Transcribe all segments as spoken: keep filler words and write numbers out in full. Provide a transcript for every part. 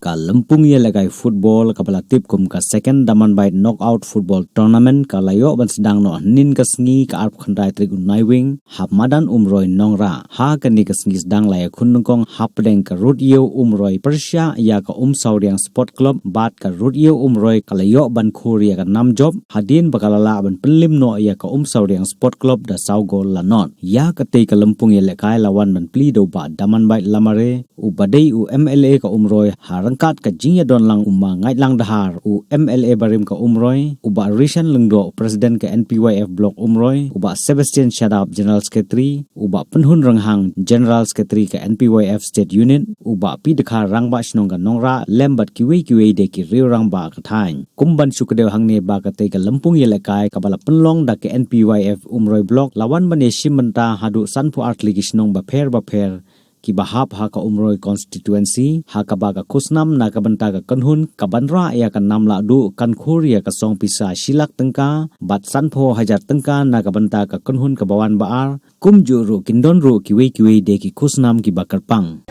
Ka lympung ïalehkai football kaba la tip kum ka Second Damanbait Knockout Football Tournament ka la ïoh ban sdang noh hynnin ka sngi ka arphew khyndai tarik u Naiwieng ha madan Umroi Nongrah. Ha kane ka sngi sdang la ïakhun nyngkong hapdeng ka Rud Ïew Umroi pyrshah ïa ka Umsawriang Sport Club bad ka Rud Ïew Umroi ka la ïoh ban khur ïa ka nam jop hadien ba ka la lah ban pynlip noh ïa ka Umsawriang Sport Club da saw gol la nod. Ïa katei ka lympung ïalehkai la wan ban plie da u Bah Damanbait Lamare, uba dei u M L A ka Umroi, ha ryngkat ka jingïadon lang u Ma Ngaitlang Dhar, u M L A barim ka Umroi, u Bah Rishan Lyngdoh, President ka N P Y F Block Umroi, u Bah Sebastian Shadap, General Secretary, u Bah Pynhun Rynghang, General Secretary ka N P Y F State Unit, u Bah P Dkhar, Rangbah Shnong ka Nongrah, lem bad kiwei kiwei de ki riew rangbah ka thaiñ. Kum ban shu kdew hangne ba katei ka lympung ïalehkai kaba la pynlong da ka N P Y F Umroi Block la wan ban ïashim bynta haduh sanphew ar tylli ki shnong bapher bapher kiba hap ha ka Umroi constituency, ha kaba ka khusnam na ka bynta ka kynhun kaban rah ïa ka nam lahduh kan khur ïa ka song pisa shi lak tyngka bad sanphew hajar tyngka na ka bynta ka kynhun kaba wan ba ar, kumjuh ruh kin don ruh kiwei kiwei de ki khusnam kiba kyrpang.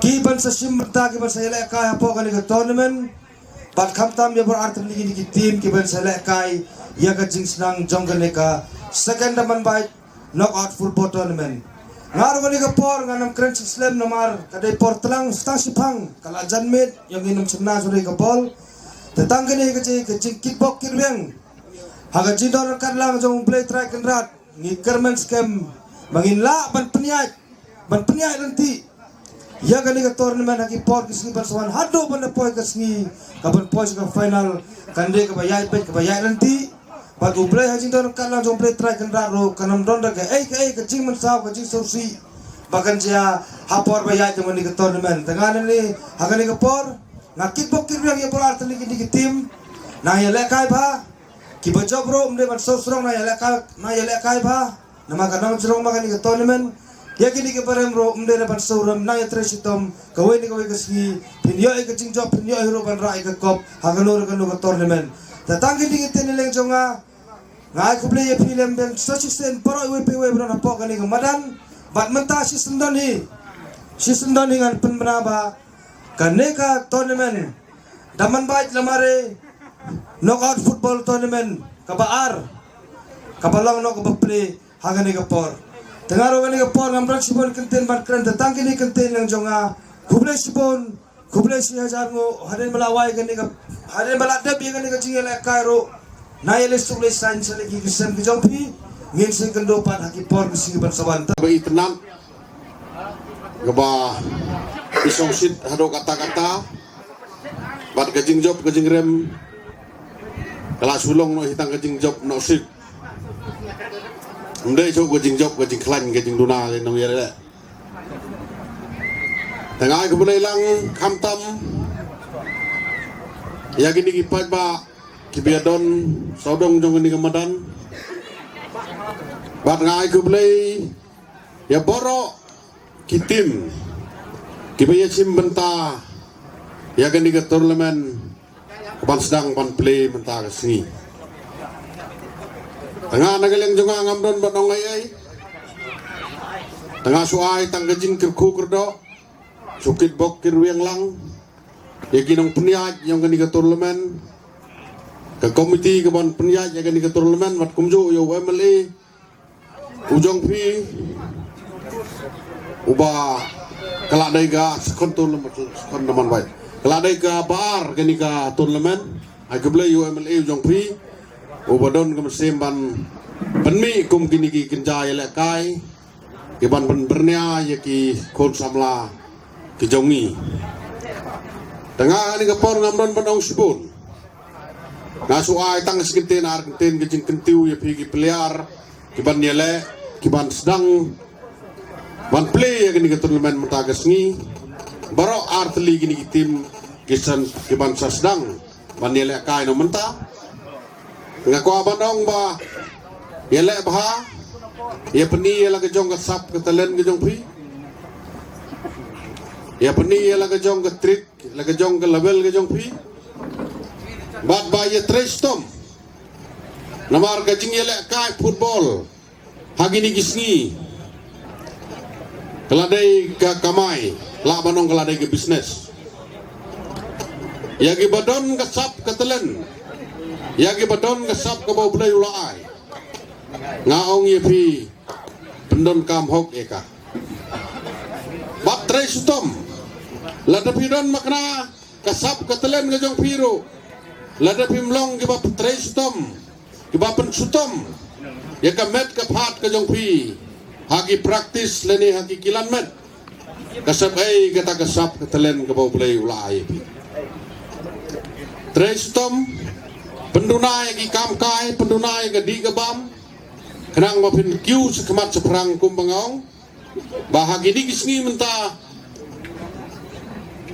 Ki ban sa shim bynta, ki ban sa ïalehkai hapoh kane ka tournament, bad khamtam ïa baroh artylli kine ki team ki ban sa lehkai ïa ka jingsdang jong kane ka Second Damanbait Knockout Football Tournament. Nga ruh kane ka por ngan ym kren shi slem namar ka dei por tlang, tang shiphang ka la jan miet, ïa ngi nym shim na shuh ka bol. Te tang kane ka jing, ka jingkitbok kitrwiang ha ka jingdon ryngkat lang jong U Blei Trai Kynrad, ngi kyrmen skhem ba ngin lah ban pynïaid, ban pynïaid lynti ïa kane ka tournament ha ki por ki sngi ban sa wan haduh ban da poi ka sngi kaban poi sha ka final, kan dei kaba ïaid beit, kaba ïaid lynti. Bad U Blei ha jingdon ryngkat lang jong U Blei Trai Kynrad ruh kan ym don da kaei kaei ka jingmynsaw, ka jingsngewsih ba kan jia ha por ba ïaid jong kane ka tournament. Te nga nangne ha kane ka por nga kitbok kitrwiang ïa baroh artylli kine ki team. Nang ïalehkai bha, kiba jop ruh ym dei ban sngewsarong, nang ïalehkai, nang ïalehkai bha. Namar ka nang jrong ba kane ka tournament, ïa kine kiba rem ruh ym dei ban sngewrem, nang ïatrei shitom, kawei na kawei ka sngi phin ïoh ïa ka jingjop, phin ïoh hi ruh ban rah ïa ka kop ha kano re kano ka tournament. Te tang kine ki ktien na liang jong nga, nga ai khublei ïa phi lem bad sa shisien baroh iwei pa iwei ba don hapoh kane ka madan. Bad mynta shisyndon hi, shisyndon hi ngan pynbna ba kane ka tournament Damanbait Lamare Knockout Football Tournament kaba ar kaba long noh kaba plie ha kane ka por. Te nga ruh kane ka por ngam don shibun kyntien ban kren, te tang kine ki kyntien na liang jong nga. Khublei shibun, khublei shi hajar nguh. Hadien ba la wai kane ka, hadien ba la dep ïa kane ka jingïalehkai ruh, nang ïaleh suk leh saiñ sha ki, ki sem ki jong phi. Ngin sa ïakynduh pat ha ki por ki sngi ban sa wan. Te ba itynnad kaba i sngewsih haduh katta katta bad ka jingjop ka jingrem ka la shu long noh hi tang ka jingjop noh sih. Ym dei shuh ka jingjop ka jingkhlaiñ ka jingduna ka nongïaleh. Te nga ai khublei lang khamtam ïa kine ki paidbah kiba ïadon sawdong jong kane ka madan. Bad nga ai khublei ïa baroh ki team kiba ïashim bynta ïa kane ka tournament kaban sdang ban plie mynta ka sngi. Te nga na ka liang jong nga ngam don ban ong ei ei. Te nga shu ai tang ka jingkyrkhu kyrdoh, shu kitbok kitrwiang lang ïa ki nongpynïaid jong kane ka tournament, ka komiti kaban pynïaid ïa kane ka tournament, bad kumjuh ïa u M L A u jong phi, uba ka la dei ka second tournament, second tournament bai, ka la dei kaba ar kane ka tournament. Ai khublei ïa u M L A u jong phi uba don ka mynsiem ban pynmih kum kine ki kynja ïalehkai kiban pynbyrngia ïa ki khun samla ki jong ngi. Te nga ha kane ka por ngam don ban ong shibun. Nga shu ai tang shi kyntien ar kyntien ka jingkyntiew ïa phi ki player kiban ïaleh, kiban sdang ban plie ïa kane ka tournament mynta ka sngi. Baroh ar tylli kine ki team ki san, kiban sa sdang ban ïalehkai noh mynta. Nga kwah ban ong ba ïaleh bha, ïa pyni ïa la ka jong ka sap ka talent ka jong phi. Ïa pyni ïa la ka jong ka trick, la ka jong ka level ka jong phi. Bad ba ïatrei shitom. Namar ka jingïalehkai football ha kine ki sngi ka la dei ka kamai, lah ban ong ka la dei ka business. Ïa ki ba don ka sap ka talen, ïa ki ba don ka sap kaba U Blei u la ai, nga ong ïa phi, pyndonkam hok ïa ka. Bad trei shitom, lada phi don makna ka sap ka talen ka jong phi ruh, lada phim long ki ba trei shitom, ki ba pynshitom ïa ka met ka phad ka jong phi ha ki practice lane ha ki kilan met, ka sap ei kata ka sap ka talen kaba U Blei u la ai ïa phi. Trei shitom, pynduna ïa ki kam kai, pynduna ïa ka dih ka bam, khnang ba phin kiew sha khmat sha phrang kum ba nga ong. Ba ha kine ki sngi mynta,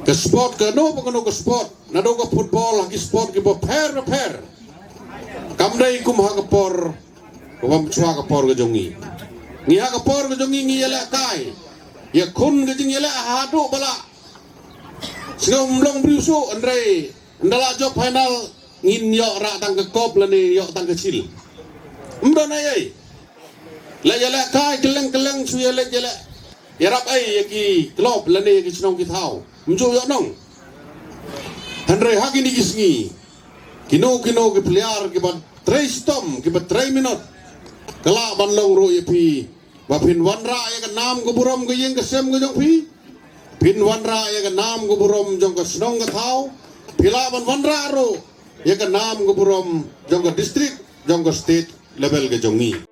ka sport, kano ba kano ka sport, naduh ka football ha ki sport ki ba pher ba pher, kam dei kum ha ka por kaba mynshwa ka por ka jong ngi. Ngi ha ka por ka jong ngi ngi ïalehkai, ïakhun ka jingïaleh haduh ba lah. Sngewbha ym long briew shuh, hynrei ynda la jop final ngin ïoh rah tang ka kop lane ïoh tang ka shield. Ym don ei ei. Leh ïalehkai kylleng kylleng shu ïaleh ïaleh, ïarap ei ïa ki club lane ïa ki shnong ki thaw, ym ju ïoh nong. Hynrei ha kine ki sngi, kino kino ki player ki ba trei shitom, ki ba trei minot, ka lah ban long ruh ïa phi ba phin wanrah ïa ka nam ka burom ka ïing ka sem ka jong phi, phin wanrah ïa ka nam ka burom jong ka shnong ka thaw, phi lah ban wanrah ruh ïa ka nam ka burom jong ka district, jong ka state level ka jong ngi.